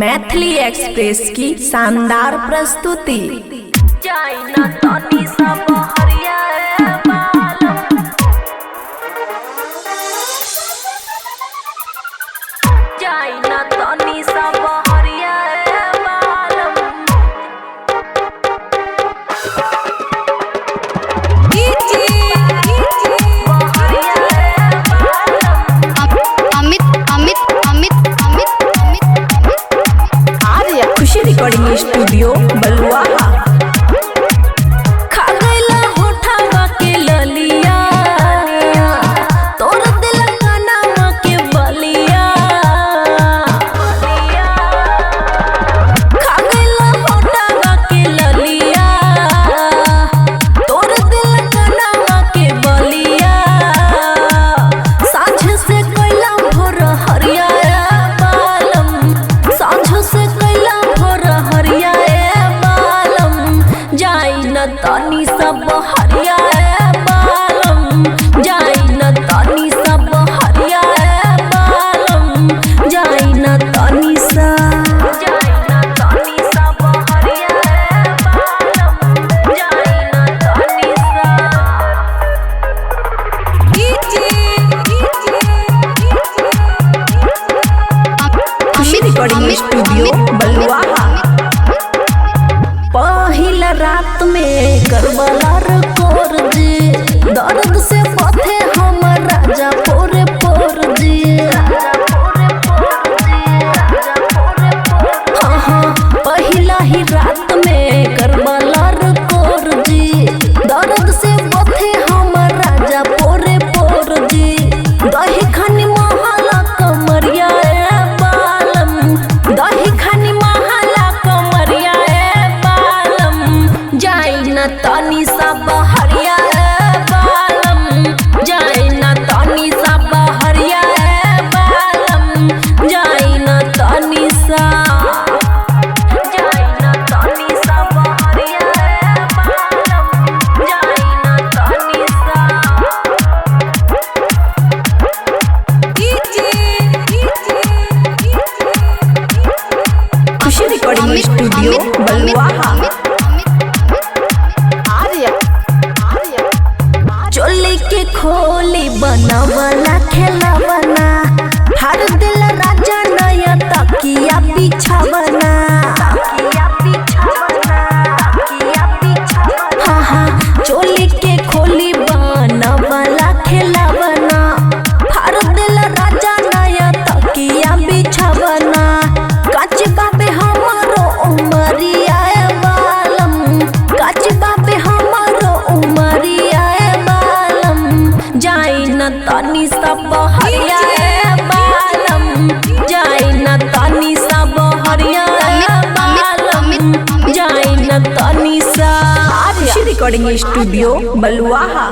Maithili express की शानदार प्रस्तुति। अमित अमित अमित अमित अमित अमित आर्या खुशी रिकॉर्डिंग स्टूडियो बलुआहा। खा गइला होठवा के ललिया, तोर दिल कनावा के बलिया। खा गइला होठवा के ललिया, तोर दिल कनावा के बलिया। साँझ से कैला भोर हरिया बालम, साँझ से कैला भोर हरिया बालम। जाई न तनी सब हरिया बालम, जाई न तनी सब हरिया बालम, जाई न तनी सा, जाई न तनी सब हरिया बालम, जाई न तनी सा। खुशी रिकॉर्डिंग स्टूडियो बलुआहा। पहिला रात में करबला कोर जी, दर्द से पथे हम राजा पोरे पोर जी। हाँ हाँ, पहिला ही रात में करबला कोर जी, दर्द से पथे हम राजा पोरे पोर जी। दही खानी महला कमरिया ए बालम, दही खानी महला कमरिया ए बालम। जाई न तनी सा बहरिया ए बालम, जाई न तनी सा बहरिया ए बालम, जाई न तनी सा, जाई न तनी सा बहरिया ए बालम, जाई न तनी सा। खुशी रिकॉर्डिंग अमित स्टूडियो अमित बलुआहा। अमित अमित चोली के खोली बनावला खेलवना, हर दिल राजा नया तकिया बिछावना। हाँ हाँ, चोली के खोली बनावला खेलवना, हर दिल राजा नया तकिया बिछावना। काच बाबे हमारो उमरिया ए बालम, काच बाबे हमारो उमरिया ए बालम। जाई न तनी सब हरिया ए बालम, जाई न तनी सब हरिया ए बालम, जाई न तनी सा। खुशी रिकॉर्डिंग स्टूडियो बलुआहा।